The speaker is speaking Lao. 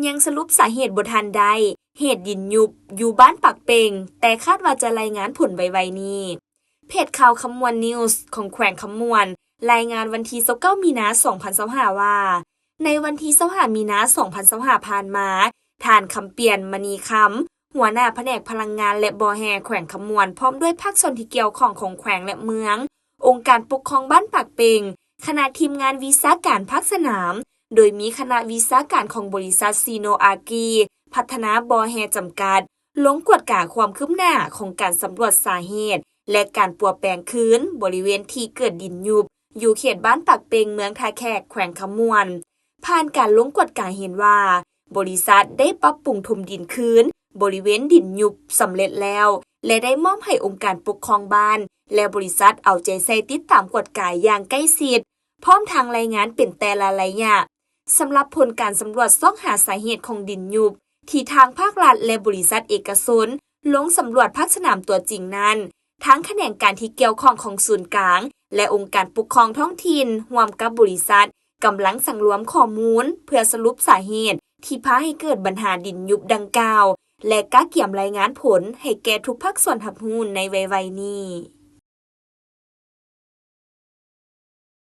ຍັງສະຫຼຸບສາເຫດບໍ່ທັນໄດ້ ເຫດດິນຍຸບຢູ່ບ້ານປາກເປັ່ງ, ແຕ່ຄາດວ່າຈະລາຍງານຜົນໄວໆນີ້. ເພຈຂ່າວຄຳມ່ວນ News ຂອງແຂວງຄຳມ່ວນ ລາຍງານວັນທີຊາວເກົ້າມີນາສອງພັນຊາວຫ້າວ່າ ໃນວັນທີຊາວຫ້າມີນາສອງພັນຊາວຫ້າຜ່ານມາ, ທ່ານ ຄຳປ່ຽນ ມະນີຄຳ ຫົວໜ້າພະແນກພະລັງງານ ແລະ ບໍ່ແຮ່ແຂວງຄຳມ່ວນ ພ້ອມດ້ວຍພາກສ່ວນທີ່ກ່ຽວຂ້ອງຂອງແຂວງ ແລະ ເມືອງ, ອົງການປົກຄອງບ້ານປາກເປັ່ງ, ຄະນະທີມງານວິຊາການພາກສະໜາມ, ໂດຍມີຄະນະວິຊາການຂອງບໍລິສັດ ຊີໂນອາກີ ພັດທະນາບໍ່ແຮ່ຈຳກັດ ລົງກວດກາຄວາມຄືບໜ້າຂອງການສຳຫຼວດສາເຫດ ແລະ ການປົວແປງຄືນບໍລິເວນທີ່ເກີດດິນຍຸບ ຢູ່ເຂດບ້ານປາກເປັ່ງ ເມືອງທ່າແຂກ ແຂວງຄຳມ່ວນ. ຜ່ານການລົງກວດກາເຫັນວ່າ ບໍລິສັດໄດ້ປັບປຸງຖົມດິນຄືນບໍລິເວນດິນຍຸບສຳເລັດແລ້ວ ແລະ ໄດ້ມອບໃຫ້ອົງການປົກຄອງບ້ານ ແລະ ບໍລິສັດເອົາໃຈໃສ່ຕິດຕາມກວດກາຢ່າງໃກ້ຊິດ ພ້ອມທັງລາຍງານເປັນແຕ່ລະໄລຍະ. ສຳລັບຜົນການສຳຫຼວດຊອກຫາສາເຫດຂອງດິນຍຸບ ທີ່ທາງພາກລັດ ແລະ ບໍລິສັດເອກະຊົນລົງສຳຫຼວດພາກສະໜາມຕົວຈິງນັ້ນ, ທາງຂະແໜງການທີ່ກ່ຽວຂ້ອງຂອງສູນກາງ ແລະ ອົງການປົກຄອງທ້ອງຖິ່ນຮ່ວມກັບບໍລິສັດ ກຳລັງສັງລວມຂໍ້ມູນເພື່ອສະຫຼຸບສາເຫດທີ່ພາໃຫ້ເກີດບັນຫາດິນຍຸບດັ່ງກ່າວ ແລະ ກະກຽມລາຍງານຜົນໃຫ້ແກ່ທຸກພາກສ່ວນຮັບຮູ້ໃນໄວໆນີ້.